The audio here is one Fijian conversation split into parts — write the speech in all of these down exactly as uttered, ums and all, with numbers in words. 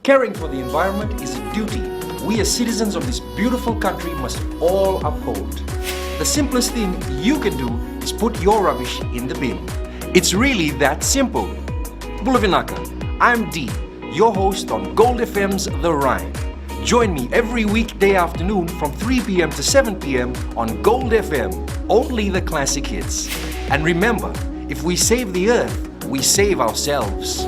Caring for the environment is a duty we as citizens of this beautiful country must all uphold. The simplest thing you can do is put your rubbish in the bin. It's really that simple. Bula vinaka, I'm Dee, your host on Gold F M's The Rhyme. Join me every weekday afternoon from three p.m. to seven p.m. on Gold F M, only the classic hits. And remember, if we save the earth, we save ourselves.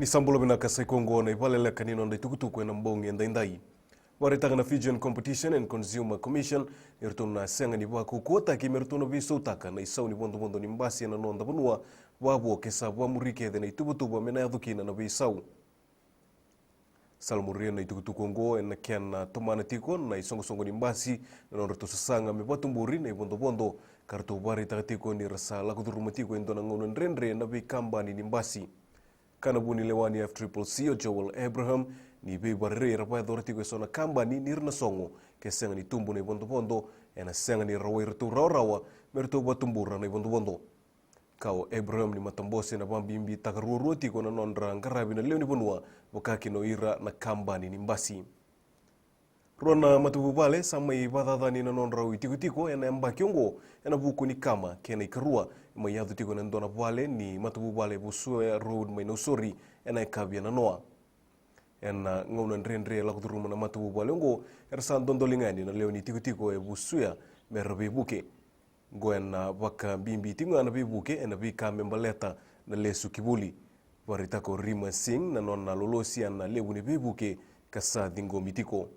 Ni sa bula vinaka, sa i koya oqo na ivakaleleka ni noda itukutuku ena bogi edaidai. Vakaraitaka na Fijian Competition and Consumer Commission ni ratou na sega ni vakaukauwataki me ratou na veisautaka na isau ni vodovodo ni basi ena noda vanua, vavo ke sa vakamuri kece na ituvatuva me na yaco kina na veisau. Sa la muria na itukutuku oqo ena kena tomana tiko na isoqosoqo ni basi na nodratou sasaga me vakatuburi na ivodovodo, ka ratou vakaraitaka tiko ni ra sa lako curuma tiko e dua na gauna dredre na veikabani ni basi. Kaya na vunilewa ni F triple C o Joel Abraham ni veivakarerei era vakayacora tiko e so na kabani ni ra na sogo ke sega ni tubu na ivodovodo, ena sega ni rawai iratou rawarawa me ratou vakatubura na ivodovodo. Kaya o Abraham ni matabose ena vakabibitaka ruarua tiko na nodra qaravi na lewe ni vanua, vaka kina o ira na kabani ni basi. Rua na matavuvale sa mai vakacacani na nodrau itikotiko ena yabaki oqo ena vuku ni kama kei na ikarua e mai yaco tiko ena dua na vale ni matavuvale e Vusue Road mai Nausori ena yakavi ena noa. Ena gauna dredre e lako curuma na matavuvale oqo, era sa dodoliga yani na lewe ni itikotiko e Vusue me ra veivuke. Oqo ena vakabibi tiko ga na veivuke ena veika me baleta na lesu ki vuli. Vakaraitaka o Rima Singh na nona lolosi ena levu ni veivuke ka sa ciqomi tiko.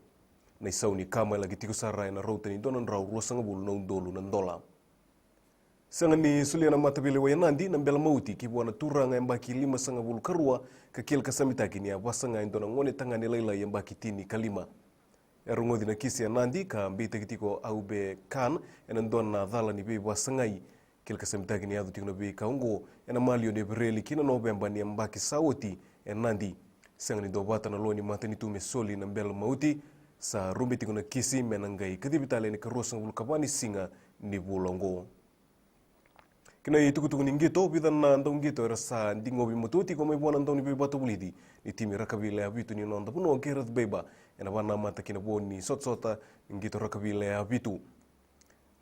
Na isau ni kama e laki tiko sara ena rauta ni dua na drau ruasagavulu na udolu na dola. Sega ni solia na mataveilewai e Nadi na bela mauti ki vua na turaga yabaki limasagavulu ka rua ka kilakasamitaki ni a vasaga e dua na gone tagane lailai yabaki tinikalima. E rogoci na kisi e Nadi ka beitaki tiko o Aube Khan ena dua na cala ni veivasagai. Kilakasamitaki ni yaco tiko na veika oqo ena maliwa ni Epereli ki na Noveba ni yabaki sa oti e Nadi. Sega ni duavata na lewe ni matanitu me soli na bela mauti. Sa rube tiko na kisi me na qai kacivi tale ena ikaruasagavulu ka va ni siga ni vula oqo. Ki na itukutuku ni qito, vica na dauqito era sa digovi matua tiko mai vua na dauniveivakavulici ni timi rakavi lewe vitu ni noda vanua o Gareth Baber ena vakanamata ki na vo ni sotasota ni qito rakavi lewe vitu.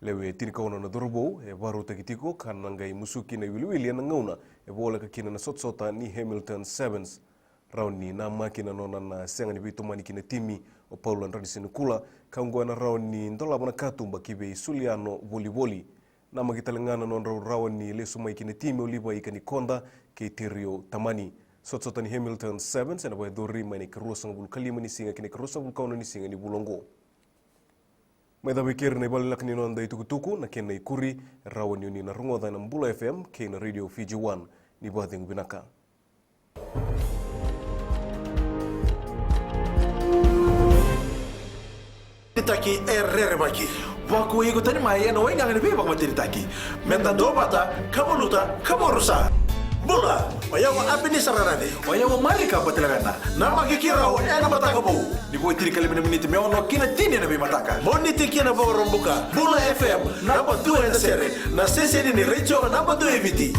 Lewe tinikaono na cauravou e vakarautaki tiko ka na qai musuki na iwiliwili ena gauna e voleka kina na sotasota ni Hamilton Sevens. Rawa ni namaki na nona na sega ni veitomani ki na timi o Paula Dranisenikula, ka oqo ena rawa ni dolava na katuba ki vei Suliano Volivoli. Namaki tale ga na nodrau rawa ni lesu mai ki na timi o Livai Kanikoda kei Terio Tamani. Sotasota ni Hamilton Sevens ena vakayacori mai na ikaruasagavulu ka lima ni siga ki na ikaruasagavulu ka ono ni siga ni vula oqo. Mai cava e keri na ivakaleleka ni noda itukutuku, na kena ikuri, rawa ni o ni na rogoca ena Bula F M kei na Radio Fiji One. Ni vakacegu vinaka. Taki e rerevaki. Vakuai iko tani mai ena waigaga ni veivakamatenitaki. Meda duavata, ka valuta, ka vakarusa. Bula, o yau o Apenisa Rarani. O yau o Marika Batilavena. Namaki keirau ena Mataka Vou. Ni vo e tinikalima na miniti me ono ki na tini ena veimataka. Moniti ki na Vakaraubuka. Bula F M, naba dua ena sere. Na siteseni ni retio naba dua e Viti.